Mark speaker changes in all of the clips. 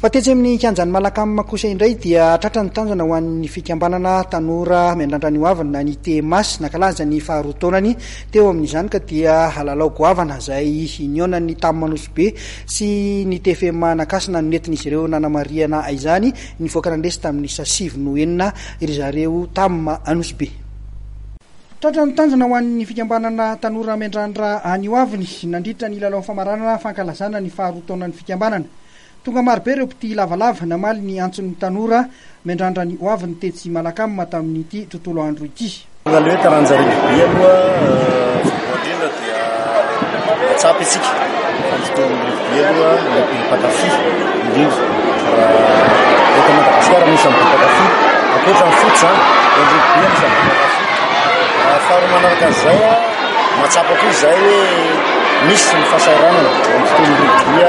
Speaker 1: Fa tetsy amin'ny kianjan'ny Malacam kosa indray dia tratra ny tanjona ho an'ny fikambanana tanora miandrandra ny hoaviny na ny TMAS nankalaza ny faharoa taonany teo amin'izany ka dia lalao goavana izay nihaonan'ny TAM Nosy Be sy ny TFM Anakasina no nentin'izy ireo nanamarihana izany. Nivoaka nandresy tamin'ny isa 9 no 6 ry zareo TAM Nosy Be. Tratra ny tanjona ho an'ny fikambanana tanora miandrandra ny hoaviny nandritra ny lalao famaranana fankalazana ny faharoa taonan'ny fikambanana. Tonga marobe ireo mpitia lavalava namaly ny antson'ny tanora miandrandra ny hoaviny tetsy Malacam tamin'ity tontolo andro ity.
Speaker 2: Tonga aloha hoe taranja rugby aloha voalohany indrindra dia mahatsapa isika fa ny tontolon'ny rugby aloha no be mpankafy indrindra raha eto Madagasikara misy ny be mpankafy ankoatra ny foot izany dia ny rugby anisan'ny be mpankafy. Faharoa manaraka an'izay mahatsapa koa izahay hoe misy ny fahasahiranana eo amin'ny tontolon'ny rugby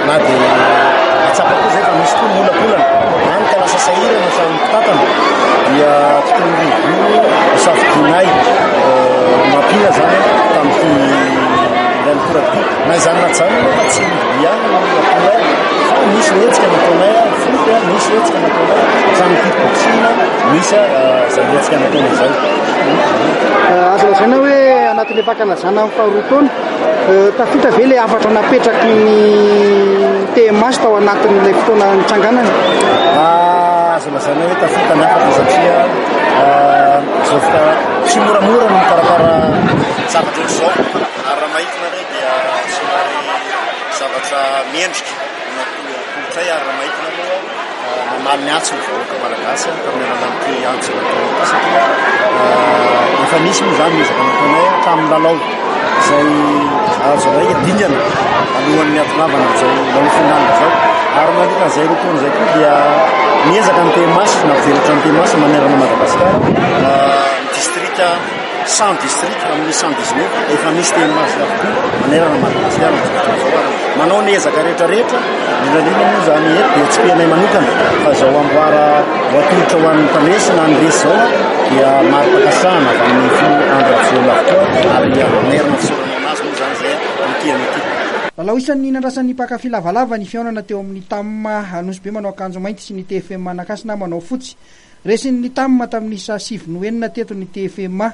Speaker 2: na dia mahatsapa koa izay fa misy koa ny olakolana hany ka lasa sahirana hatramin'ny mpitantana dia tontolon'ny rugby no nosafidianay nampiana izany tamin'ity indray mitoraka ity. Na izany na tsy izany anefa tsy rugby ihany no nataonay fa nisy ny hetsika nataonay foot, nisy hetsika nataonay hatramin'ny kick boxing, misy izay hetsika nataonay izay.
Speaker 1: Azo lazaina hoe anatin'ilay fankalazana ny faharoa taona, tafita ve ilay hafatra napetraky ny TMH tao anatin'ilay fotoana nitsanganany?
Speaker 2: Azo lazaina hoe tafita ny hafatra satria izao fotoana tsy moramora ny mikarakara zavatra ohatr'izao ary raha mahita nareo dia somary zavatra mendrika no atolotray ary raha mahita nareo namaly ny antso ny vahoaka malagasy tamin'ny alalan'ity antso nataonay ity satria efa nisy moa izany ny ezaka nataonay hatramin'ny lalao izay azo alaina dingana alohan'ny hahatongavana amin'izao lalao final izao ary mandritra an'izay roa taona izay koa dia miezaka ny TMH nampivelatra ny TMH manerana Madagasikara ny distrika 100 districts amin'ny 119 efa misy TMH avokoa manerana Madagasikara amin'izao fotoana izao ary manao ny ezaka rehetra rehetra indrindra indrindra moa izany eto dia tsipihanay manokana fa izao amboara ho atolotra ho an'ny mpandresy na ny resy izao dia mari-pankasitrahana avy amin'ny filoha Andry Rajoelina avokoa ary mamerina fisaorana anazy moa izany izay amin'ity anio ity.
Speaker 1: Lalao isan'ny nandrasan'ny mpankafy lavalava ny fihaonana teo amin'ny TAM Anosibe manao akanjo mainty sy ny TFM Manakasina manao fotsy. Resin'ny TAM tamin'ny isa 9 no 6 teto ny TFMA.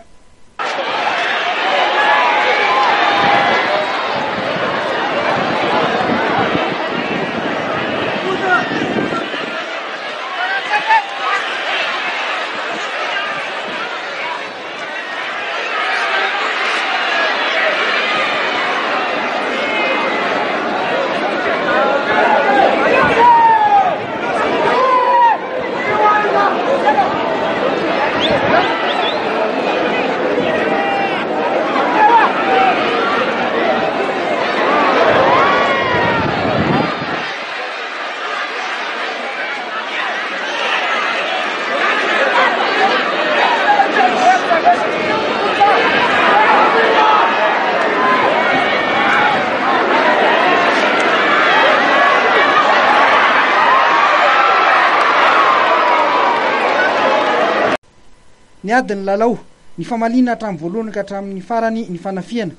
Speaker 1: Niady ny lalao, nifamaliana hatramin'ny voalohany ka hatramin'ny farany ny fanafihana.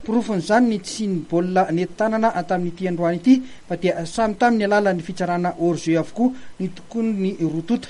Speaker 1: Porofon'izany ny tsy nisian'ny baolina nety-tanana tamin'ity androany ity fa dia samy tamin'ny alalan'ny fitsarana hors jeu avokoa ny tokon'ny roa tonta.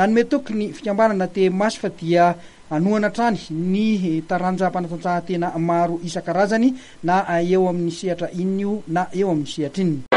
Speaker 1: Nanome toky ny fikambanana TMH fa dia hanohana hatrany ny taranjam-panatanjahantena maro isan-karazany na eo amin'ny sehatra inona io na eo amin'ny sehatra inona.